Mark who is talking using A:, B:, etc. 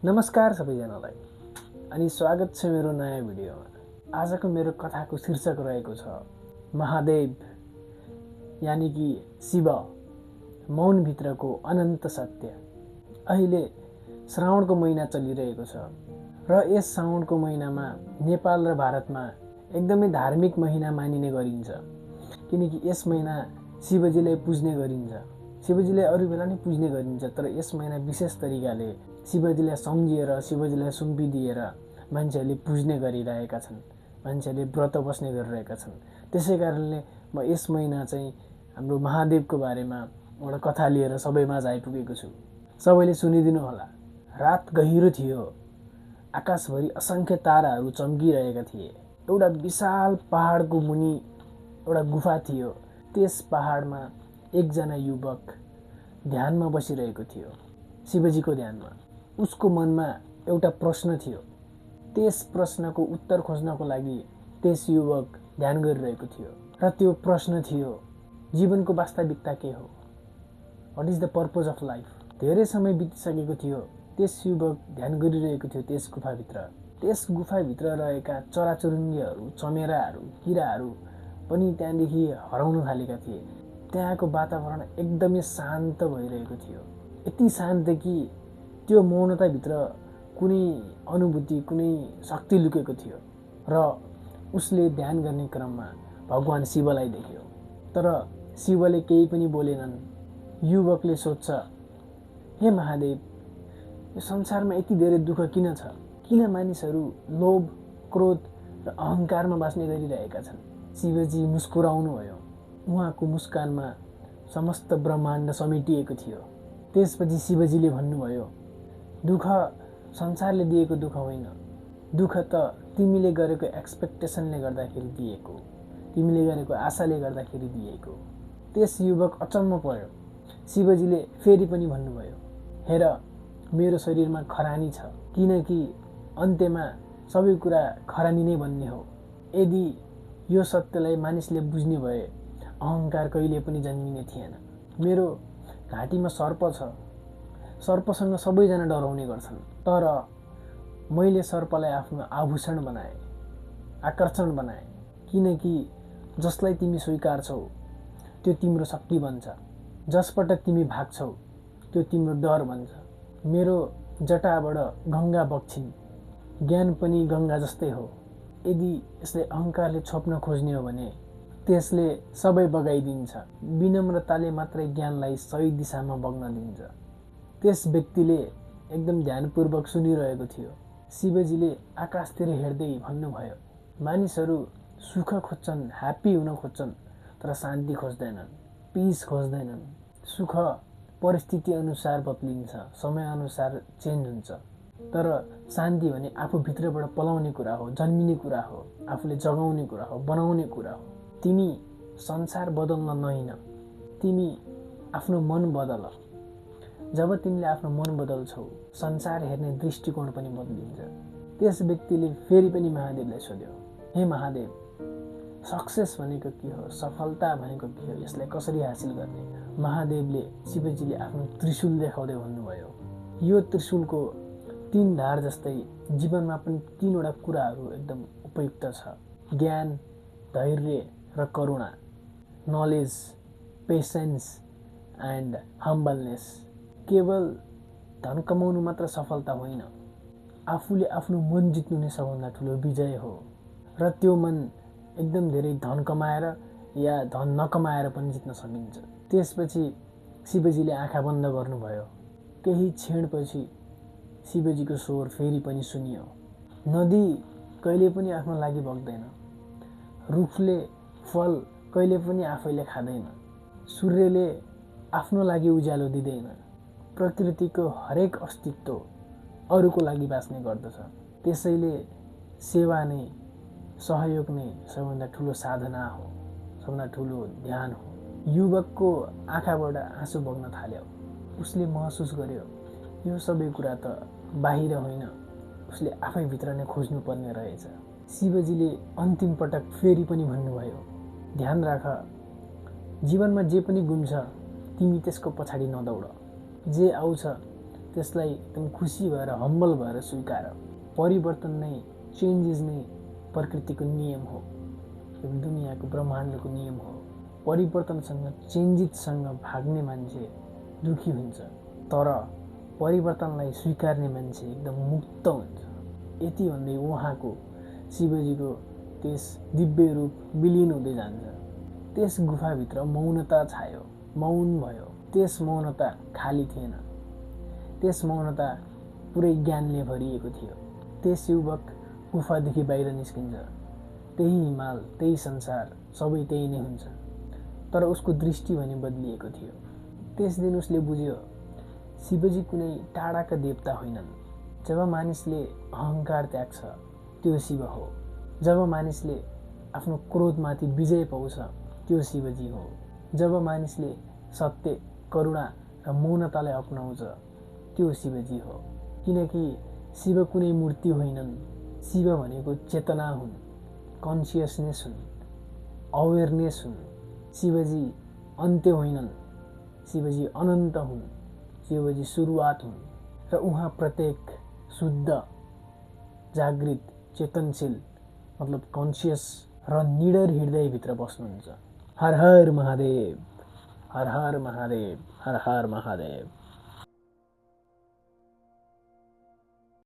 A: नमस्कार सबैजनालाई अनि स्वागत छ मेरो नयाँ भिडियोमा। आजको मेरो कथाको शीर्षक रहेको छ महादेव यानी कि शिव, मौनभित्रको अनन्त सत्य। अहिले श्रावणको महिना चलिरहेको छ र यस श्रावणको महिनामा नेपाल र भारतमा एकदमै धार्मिक महिना मानिने गरिन्छ, किनकि यस महिना शिवजीलाई पूज्ने गरिन्छ। शिवजीलाई अरू बेला नै पूज्ने गरिन्छ, तर यस महिना विशेष तरिकाले शिवजीलाई सम्झिएर, शिवजीलाई सुम्पिदिएर मान्छेहरूले पूज्ने गरिरहेका छन्, मान्छेहरूले व्रत बस्ने गरिरहेका छन्। त्यसै कारणले म यस महिना चाहिँ हाम्रो महादेवको बारेमा एउटा कथा लिएर सबैमाझ आइपुगेको छु। सबैले सुनिदिनु होला। रात गहिरो थियो, आकाशभरि असङ्ख्य ताराहरू चम्किरहेका थिए। एउटा विशाल पहाडको मुनि एउटा गुफा थियो। त्यस पहाडमा एकजना युवक ध्यानमा बसिरहेको थियो, शिवजीको ध्यानमा। उसको मनमा एउटा प्रश्न थियो। त्यस प्रश्नको उत्तर खोज्नको लागि त्यस युवक ध्यान गरिरहेको थियो र त्यो प्रश्न थियो, जीवनको वास्तविकता के हो? What is the purpose of life? धेरै समय बितिसकेको थियो। त्यस युवक ध्यान गरिरहेको थियो त्यस गुफाभित्र। त्यस गुफाभित्र रहेका चराचुरुङ्गीहरू, चमेराहरू, किराहरू पनि त्यहाँदेखि हराउन थालेका थिए। त्यहाँको वातावरण एकदमै शान्त भइरहेको थियो। यति शान्त कि त्यो मौनताभित्र कुनै अनुभूति, कुनै शक्ति लुकेको थियो र उसले ध्यान गर्ने क्रममा भगवान शिवलाई देख्यो। तर शिवले केही पनि बोलेनन्। युवकले सोध्छ, हे महादेव, यो संसारमा यति धेरै दुःख किन छ? किन मानिसहरू लोभ, क्रोध र अहङ्कारमा बाँच्ने गरिरहेका छन्? शिवजी मुस्कुराउनु भयो। उहाँको मुस्कानमा समस्त ब्रह्माण्ड समेटिएको थियो। त्यसपछि शिवजीले भन्नुभयो, दुःख संसारले दिएको दुःख होइन, दुःख त तिमीले गरेको एक्सपेक्टेसनले गर्दाखेरि दिएको, तिमीले गरेको आशाले गर्दाखेरि दिएको। त्यस युवक अचम्म पर्यो। शिवजीले फेरि पनि भन्नुभयो, हेर, मेरो शरीरमा खरानी छ, किनकि अन्त्यमा सबै कुरा खरानी नै बन्ने हो। यदि यो सत्यलाई मानिसले बुझ्ने भए अहङ्कार कहिले पनि जन्मिने थिएन। मेरो घाँटीमा सर्प छ, सर्पसँग सबैजना डराउने गर्छन्, तर मैले सर्पलाई आफ्नो आभूषण बनाएँ, आकर्षण बनाएँ, किनकि जसलाई तिमी स्वीकार्छौ त्यो तिम्रो शक्ति बन्छ, जसपटक तिमी भाग्छौ त्यो तिम्रो डर बन्छ। मेरो जटाबाट गङ्गा बग्छिन्, ज्ञान पनि गङ्गा जस्तै हो। यदि यसले अहङ्कारले छोप्न खोज्ने हो भने त्यसले सबै बगाइदिन्छ। विनम्रताले मात्रै ज्ञानलाई सही दिशामा बग्न दिन्छ। त्यस व्यक्तिले एकदम ध्यानपूर्वक सुनिरहेको थियो। शिवजीले आकाशतिर हेर्दै भन्नुभयो, मानिसहरू सुख खोज्छन्, ह्याप्पी हुन खोज्छन्, तर शान्ति खोज्दैनन्, पिस खोज्दैनन्। सुख परिस्थिति अनुसार बदलिन्छ, समयअनुसार चेन्ज हुन्छ, तर शान्ति भने आफूभित्रबाट पलाउने कुरा हो, जन्मिने कुरा हो, आफूले जगाउने कुरा हो, बनाउने कुरा हो। तिमी संसार बदल्न नहिन, तिमी आफ्नो मन बदल। जब तिमीले आफ्नो मन बदल्छौ, संसार हेर्ने दृष्टिकोण पनि बदलिन्छ। त्यस व्यक्तिले फेरि पनि महादेवलाई सोध्यो, हे महादेव, सक्सेस भनेको के हो? सफलता भनेको के हो? यसलाई कसरी हासिल गर्ने? महादेवले, शिवजीले आफ्नो त्रिशूल देखाउँदै भन्नुभयो, यो त्रिशूलको 3 धार जस्तै जीवनमा पनि 3वटा कुराहरू एकदम उपयुक्त छ, ज्ञान, धैर्य र करुणा, नलेज, पेसेन्स एन्ड हम्बलनेस। केवल धन कमाउनु मात्र सफलता होइन, आफूले आफ्नो मन जित्नु नै सबभन्दा ठुलो विजय हो। र त्यो मन एकदम धेरै धन कमाएर या धन नकमाएर पनि जित्न सकिन्छ। त्यसपछि शिवजीले आँखा बन्द गर्नुभयो। केही क्षणपछि शिवजीको स्वर फेरि पनि सुनियो। नदी कहिले पनि आफ्नो लागि बग्दैन, रुखले फल कहिले पनि आफैले खाँदैन, सूर्यले आफ्नो लागि उज्यालो दिँदैन, प्रकृतिको हरेक अस्तित्व अरूको लागि बाँच्ने गर्दछ। त्यसैले सेवा नै, सहयोग नै सबभन्दा ठुलो साधना हो, सबभन्दा ठुलो ध्यान हो। युवकको आँखाबाट आँसु बग्न थाल्यो। उसले महसुस गर्यो, यो सबै कुरा त बाहिर होइन, उसले आफैभित्र नै खोज्नुपर्ने रहेछ। शिवजीले अन्तिम पटक फेरि पनि भन्नुभयो, ध्यान राख, जीवनमा जे पनि गुम्छ तिमी त्यसको पछाडि नदौड, जे आउँछ त्यसलाई एकदम खुसी भएर हम्बल भएर स्वीकार। परिवर्तन नै चेन्जेस नै प्रकृतिको नियम हो, यो दुनियाँको ब्रह्माण्डको नियम हो। परिवर्तनसँग चेन्जिससँग भाग्ने मान्छे दुखी हुन्छ, तर परिवर्तनलाई स्वीकार्ने मान्छे एकदम मुक्त हुन्छ। यति भन्दै उहाँको शिवजीको त्यस दिव्य रूप विलीन हुँदै जान्छ। त्यस गुफाभित्र मौनता छायो, मौन भयो। त्यस मौनता खाली थिएन, त्यस मौनता पुरै ज्ञानले भरिएको थियो। त्यस युवक गुफादेखि बाहिर निस्किन्छ, त्यही हिमाल, त्यही संसार, सबै त्यही नै हुन्छ। तर उसको दृष्टि भने बदलिएको थियो। त्यस दिन उसले बुझ्यो शिवजी कुनै टाढाका देवता होइनन्। जब मानिसले अहङ्कार त्याग्छ त्यो शिव हो। जब मानिसले आफ्नो क्रोधमाथि विजय पाउँछ त्यो शिवजी हो। जब मानिसले सत्य, करुणा र मौनतालाई अपनाउँछ त्यो शिवजी हो। किनकि शिव कुनै मूर्ति होइनन्, शिव भनेको चेतना हुन्, कन्सियसनेस हुन्, अवेरनेस हुन्। शिवजी अन्त्य होइनन्, शिवजी अनन्त हुन्, शिवजी सुरुवात हुन् र उहाँ प्रत्येक शुद्ध, जागृत, चेतनशील मतलब कन्सियस र निडर हृदयभित्र बस्नुहुन्छ। हर हर महादेव, हर हर महादेव, हर हर महादेव।